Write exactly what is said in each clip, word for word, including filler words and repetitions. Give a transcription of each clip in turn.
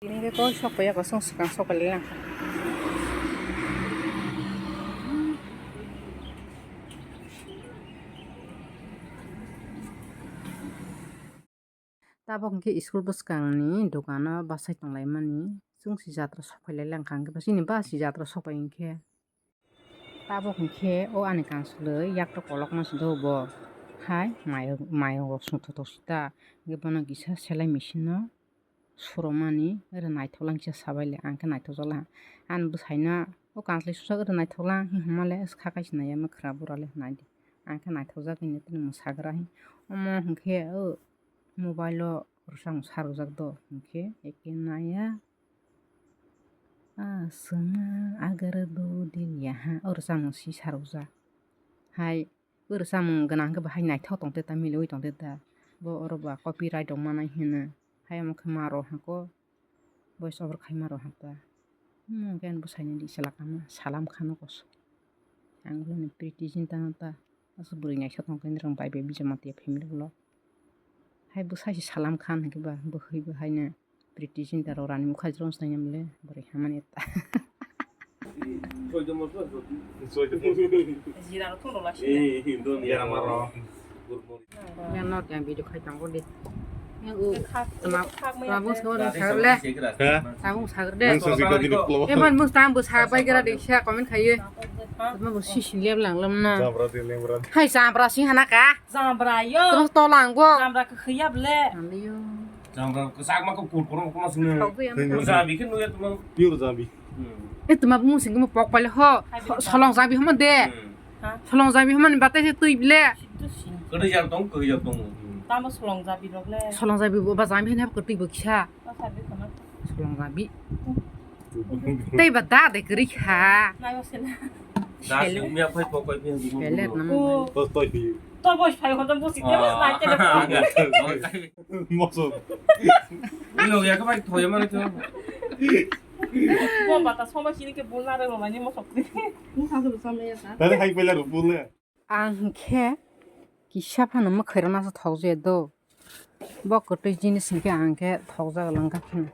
Tini khe koi sok paiya, kosong swkang sok pailai lang kha. Tabok hwnkhe school bwskangni dukano bachai tonglaimani, chwng si jatra sok pailai lang kha, hwnkhe chini ba si jatra sok pai hwnkhe. Tabok hwnkhe o ani kansoloi yakto kolokma se do bo hai mayung, mayung rok songthotok sita, hwnkhe bono kisa selai machine no suromani oro naithok lang kisa sabai le, ang khe naithok jak le, ani bwsai no o kansoloi susak oro naithok lang hinwi hwnma le, kha kaisa nai ya, mwkhra bura le nai di, ang khe naithok jak hinwi tini mwsagra hi, omo hwnkhe o mobile o rwchapmung sa rwjak do hwnkhe eke nai ya. Ah, swnga agar do diya ha, o rwchapmung si sa rwjak. Hai, o rwchapmung gwnang khe bahai naithok tong te ta, miliui tong te ta. Bo oro ba copyright rok manai hino. Hai omo khe ma rw hako, voice over khai ma rw ha ta. Omo hwnkhe ani bwsai ni di chwla kama, salam kha no koso. Ang ulo ni Preity Zinta no ta, aswk bwrwi naithok tong khe nini rok bai bai bijama tiya family ulo. Hai bwsai se salam khan hwnkhe ba, bwkhwi bo haino Preity Zinta rok rani mukha jrom se nainani le, bwrwi hamani ta. Jira rok thung rok la si. Yang no yang video khai tang ko di. Yang u tama tama bung sabo ni sagor le. Tama bung sagor de. Yang susi ko di klo. Eman bung tama bung sabai kira de sia comment khai ye. Tama bung si si liam lang lam na. Jabra di lembra. Hai jabra si hana ka. Jambra yo. Terus tolang go. Jambra ke khiyap le. Ambiyo. Jambra ke sak ma ko pur pur ko mas ne. Kau yang. Jambra bi ke nuya tuma. Pure jambra. Hmm. Eh, tuma musing mo pok pale ho. Hai, so-, solong jambra homa de. Hmm. Ha? Solong jambra homa ni batai se tui bile. Situ sin. Kede jam tong, kede jam tong. Tamo solong jambra rok le. Solong jambra bo ba jambra hena ko tui bo kisa. Ba sabi khama. Solong jambra. Tei ba da de kri kha. Nai o sela. Da sel mi apai pok pai pi. Selet nama. O. Bos toi pi. To bos pai ko to bos ite bos nai te. Moso. Ilo ya ka pai thoya mane to. Mo bata soma sini ke bulna re lo mani moso. Tare hai pela ro bulna. Ang hwnkhe kisa phano mwkhwirokno thokjagwi do. Bo kwtwi jinis hwnkhe ang khe thokjagwi langkha phano.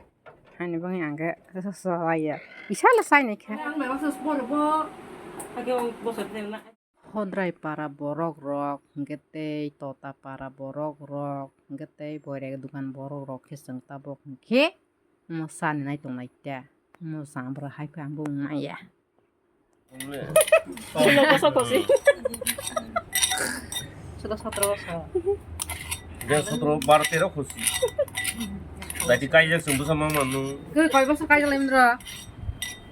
Haini bagwi ang khe salaiya. Kisa le sainai khe. Hodrai para borok rok hwnkhe tei tota para borok rok hwnkhe tei boirek dukan borok rok khe chwng tabok hwnkhe omo chani nai tongnai ta. Omo chambra hai khe ang bo wng manya. Sullo bosor kosi. Sullo sotro bosor. Dia sotro bar tero kosi. Tadi kaijak sung busa mama nu. Ke koi bosor kaijak lemdra?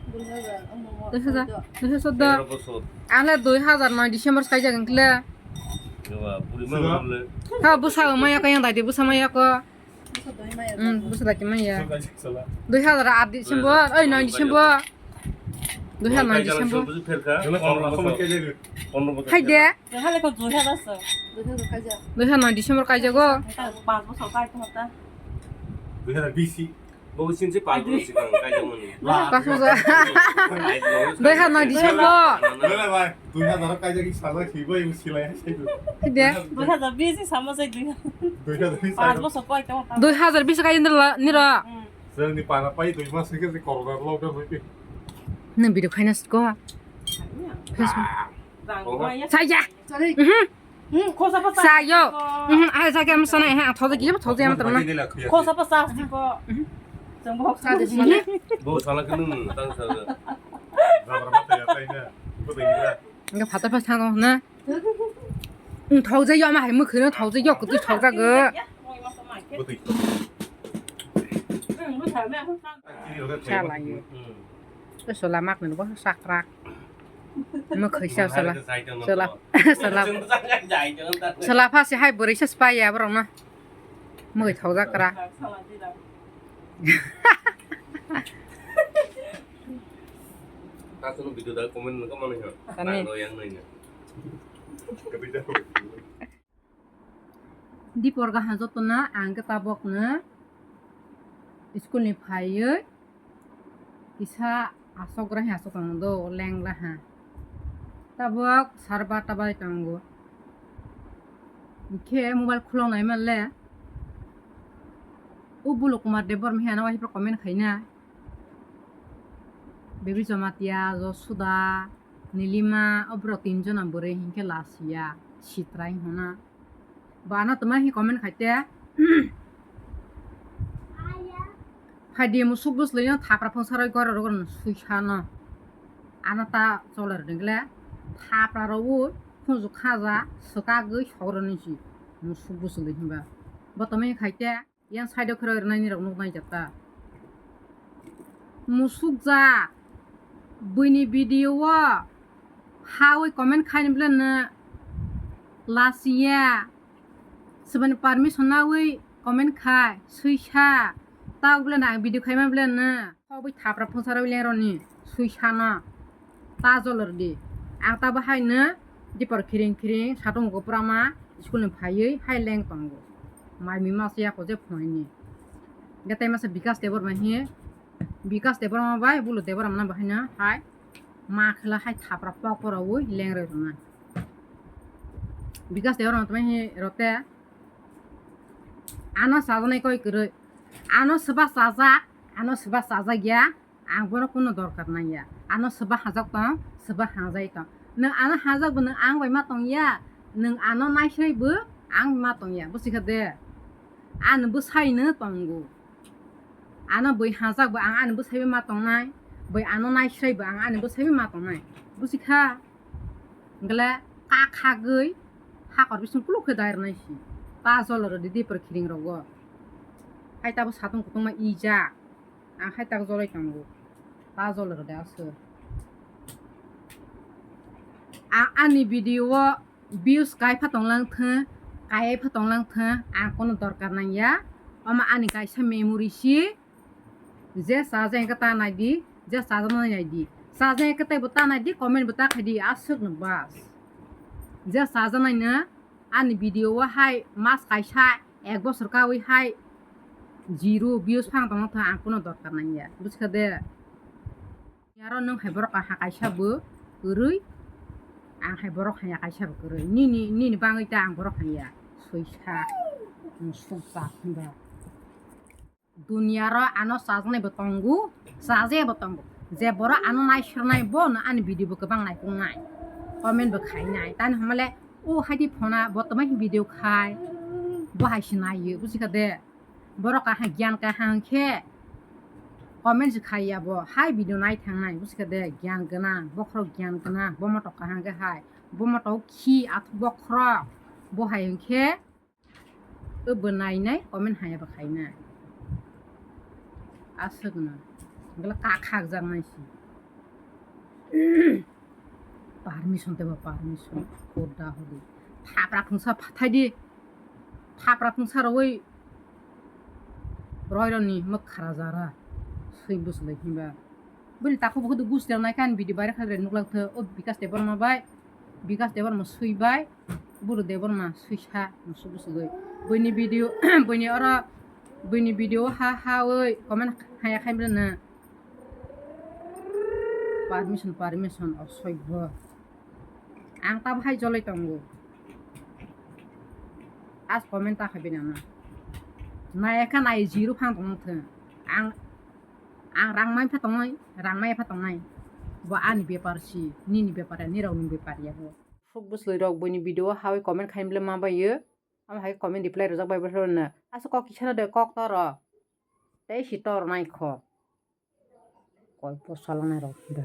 Dui hajar, dui hajar soddo. Tero bosor. Ang le dui hajar noi December kaijak engkle. Yawa, puri ma le. Ha, busa maya ko yang tadi busa maya ko. Hmm, busa dati maya. Dui hajar at December, oi, noi December. Dui hajar noi December. Hai de. Dui hajar noi December kaijago. Dui hajar noi December. Hai de. Dui hajar bisi sama se dui hajar. Dui hajar bisi. Dui hajar bisi kai nira. Hmm. Sir ni para pai dui mas ke se corona lockdown bai. Nang video khaina siko. Facebook. Saya. Mhm. Hmm, khosa pa sa. Sayo. Mhm, ai sa ke am sana ha, thoje ki, thoje am tarna. Khosa pa sa siko. Jeng bo sa de sini. Bo sala ke nung tang sa. Jabra ma ya tai na. Ko de ngira. Nga phata pa sa na. Thokjak yo, ama hai mwkhwino thokjak yo, kwtwi thokjak go. Chala yo. Sola mak ni bo sakrak. Mwkhwi sa sola. Sola. Sola. Sola pha se hai bwrwi sa spaya borok no. Mwkhwi thokjak kra. Aswk video da comment no kamani ha. Tani. Nang no yang nai na. Dipor gaha joto na ang ke tabok no school ni phaiwi kisa asok gra asok tong do leng la ha. Tabok sar barta bai tongo. Hwnkhe mobile khulok nai man le. O Bulok Kumar Debbarma hiya no waisa comment khaina. Baby Jamatia, Josuda, Nilima, o borok tin jona bwrwi hinkhe lasiya, sitrai hona. Ba ano tuma hi comment khaite. Phaidi musuk bwswlwino thapra phungsarwi goro rogor no suisano. Ano ta choler dingle thapra rogo khunju khaja swkagwi sogroni si musuk bwswlwi hinba. Bo tumi khaite yang side o khwrwi rwnai ni rok nuk nai jata. Musuk ja buini video o hawi comment khaini bwle no lasiya. Swbani permission nawi comment khai, suisa. Tabuk bwle na ang video khaima bwle no. Kok bai thapra phungsarwi lengroni suisano. Ta jolor di. Ang tabo hai no dipor khiring khiring satung go pura ma school ni phaiwi hai leng tongo. Mai mi mas yako je phone ni. Gatai masa Bikas Debbarma hi. Bikas Debbarma bai Bulok Debbarma na bahai no hai. Ma khela hai thapra pok pora wi lengroi rwnai. Bikas Debbarma tuma hi rote. Ano sajaknai koi kwrwi. Ano swba sajak, ano swba sajak ya. Ang bono kuno dorkar nang ya. Ano swba hajak tong, swba hajai tong. Nwng ano hajak bo nwng ang bai ma tong ya. Nwng ano naisrai bo ang bai ma tong ya. Busi kha de. Ano bwsai no tongo. Ano bui hajak bo ang ani bwsai bai ma tongnai, bui ano naisrai bo ang ani bwsai bai ma tongnai. Busi kha? Hwnkhe le kakhagwi hakor bising kuluk khe dai rwnai si. Ta jolor di dipor khiring rogo. Hai tabo satung kutung ma ija. Ang hai tak jolai tongo. Ta jolor de aswk. Ang ani video o views kai pha tonglang thung, kai pha tonglang thung, ang kono dorkar nang ya. Omo ani kaisa memory si, je sajak hwnkhe ta nai di, je sajak nai nai di, sajak hwnkhe tei bo ta nai di, comment bo ta khai di, aswk no bas. Je sajak nai no ani video o hai mas kaisa ek bosor kawi hai zero views phang tonglang thung, ang kono dorkar nang ya, busi kha de. Aro nwng hai borok kaha kaisa bo kwrwi, ang hai borok haya kaisa bo kwrwi. Nini, nini bangwi ta ang borok haya. Soisa, musuk jak hinba. Duniya ro ano chajaknai bo tongo, chajakya bo tongo. Je borok ano naisernai bo no ani video bo kwbang naikungnai, comment bo khainai. Tani hwnmale o haidi phone bo tongmani video khai, bo hai se naio, busi kha de. Borok kaham giyan kaham khe comment se khai ya bo, hai video nai thangnai, busi kha de giyan gwnang, bokhorok giyan gwnang, bo motok kaham khe hai, bo motok khi athuk bokhorok, bo hai hwnkhe o bo nai nai comment haya bo khainai. Aswk no, bwle kakhak jak nai si. Permission tebo permission, koda hodi. Thapra phungsa phathai di. Thapra phungsa roi. Roi roni mwkhara jara. Sui buslai hinba. Bini takhuk bukhuk gusti rok nai kan video viral khai nuklang tho. O Bikas Debbarma bai. Bikas Debbarma sui bai. Buru Debbarma sui sa. Musu busu goi. Bini video, bini oro, bini video ha ha oi comment haya khai bwle na. Permission, permission, osoibo. Ang tabuk hai jolai tongo. As comment ta khaibini ano. Naya kha nai zero phang tongthung. Ang, ang rang mai pha tongnai, rang mai pha tongnai. Bo ani bepar si, nini bepar ya, nirok ni bepar ya bo. Suk bwswlwi rok buini video o hawi comment khai bwle ma bai yo. Amo hai comment reply rwjak bai bwswlwi no. Asa kok kisa no de kok toro. Tei si tor nai kho. Koi po salonai rok da.